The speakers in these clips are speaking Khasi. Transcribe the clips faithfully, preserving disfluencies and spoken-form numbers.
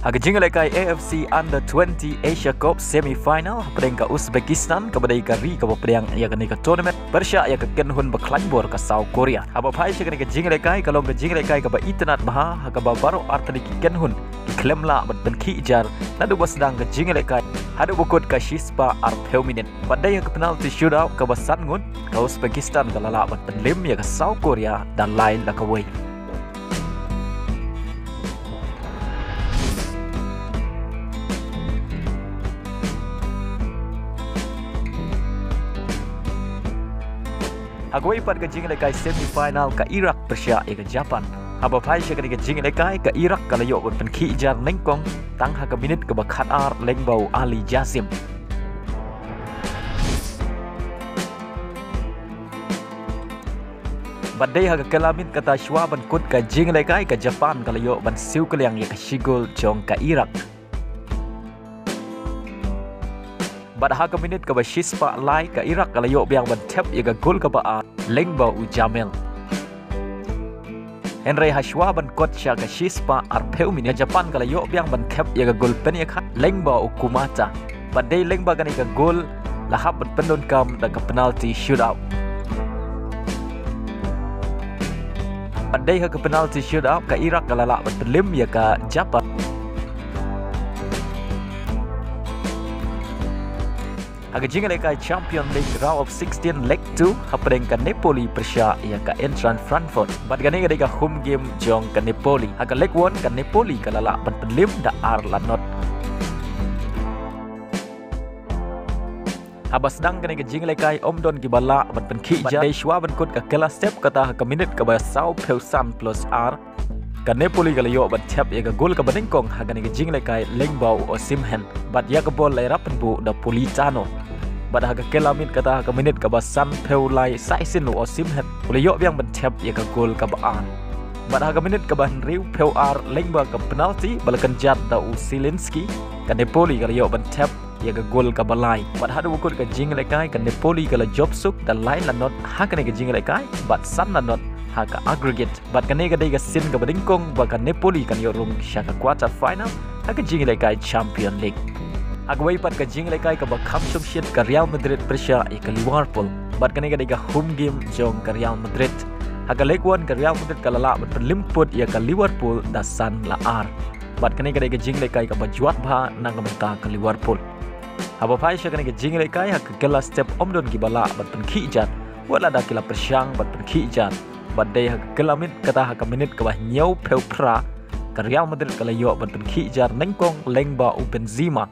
Ha ka jingïalehkai A F C Under twenty Asia Cup semi final hapdeng ka Uzbekistan, kaba dei ka ri kaba pdiang ïa kane ka tournament, pyrshah ïa ka kynhun ba khlaiñ bor ka South Korea. Haba phai sha kane ka jingïalehkai, ka long ka jingïalehkai kaba itynnad bha, ha kaba baroh artylli ki kynhun ki khlem lah ban pynkhih jar naduh ba sdang ka jingïalehkai haduh ba kut ka shispah arphew minit. Bad dei ha ka penalty shootout kaba san ngut, ka Uzbekistan ka la lah ban pynlem ïa ka South Korea da lai la kawei. Ha kawei pat ka jingïalehkai semi final, ka Iraq pyrshah ïa ka Japan. Haba phai sha kane ka jingïalehkai, ka Iraq ka la ïoh ban pynkhih jar nyngkong tang ha ka minit kaba khatar lyngba u Ali Jazim. Bad dei ha ka kylla minit kata shuwa ban kut ka jingïalehkai, ka Japan ka la ïoh ban siew kylliang ïa ka shi gol jong ka Iraq. Bad ha ka minit kaba shispah lai, ka Iraq ka la ïoh biang ban thep ïa ka gol kaba ar lyngba u Jamel. Hynrei ha shuwa ban kut sha ka shispah arphew minit, ka Japan ka la ïoh biang ban thep ïa ka gol pynïakhun lyngba u Kumata. Bad dei lyngba kane ka gol la hap ban pyndonkam da ka penalty shootout. Bad dei ha ka penalty shootout, ka Iraq ka la lah ban pynlem ïa ka Japan. Ha ka jingïalehkai Champion League Round of sixteen Leg two, hapdeng ka Napoli pyrshah ïa ka Eintracht Frankfurt. Bad kane ka dei ka home game jong ka Napoli. Ha ka Leg one, ka Napoli ka la lah ban pynlem da ar la not. Haba sdang kane ka jingïalehkai ym don kiba lah ban pynkhih jar. Bad dei shuwa ban kut ka kylla step kata ha ka minit kaba sawphew san plus ar, ka Napoli ka la ïoh ban thep ïa ka gol kaba nyngkong ha kane ka jingïalehkai lyngba u Osimhen. Bad ïa ka bol la ïarap pynbuh da Politano. Bad ha ka kylla minit kata ha ka minit kaba sanphew lai sa shisien u Osimhen u la ïoh biang ban thep ïa ka gol kaba ar. Bad ha ka minit kaba hynriewphew ar lyngba ka penalty ba la kynjat da u Zielinski, ka Napoli ka la ïoh ban thep ïa ka gol kaba lai. Bad haduh ba kut ka jingïalehkai, ka Napoli ka la jop suk da lai la not ha kane ka jingïalehkai bad san la not ha ka aggregate. Bad kane ka dei ka sien kaba nyngkong ba ka Napoli kan ïoh rung sha ka quarter final ha ka jingïalehkai Champion League. Ha kawei pat ka jingïalehkai kaba kham shongshit, ka Real Madrid pyrshah ïa ka Liverpool. Bad kane ka dei ka home game jong ka Real Madrid. Ha ka Leg one, ka Real Madrid ka la lah ban pynlem put ïa ka Liverpool da san la ar. Bad kane ka dei ka jingïalehkai kaba jwat bha na ka bynta ka Liverpool. Haba phai sha kane ka jingïalehkai, ha ka kylla step ym don kiba lah ban pynkhih jar, wat lada ki la pyrshang ban pynkhih jar. Bad dei ha ka kylla minit kata ha ka minit kaba hynñiewphew phra, ka Real Madrid ka la ïoh ban pynkhih jar nyngkong lyngba u Benzema.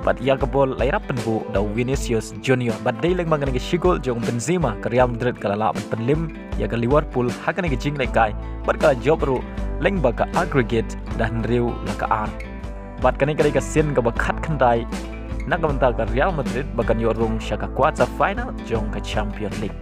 Bad ïa ka bol la ïarap pynbuh da u Vinicius Junior. Bad dei lyngba kane ka shi gol jong u Benzema, ka Real Madrid ka la lah ban pynlem ïa ka Liverpool ha kane ka jingïalehkai. Bad ka la jop ruh lyngba ka aggregate da hynriew la ka ar. Bad kane ka dei ka sien kaba khatkhyndai na ka bynta ka Real Madrid ba kan ïoh rung sha ka quarter final jong ka Champion League.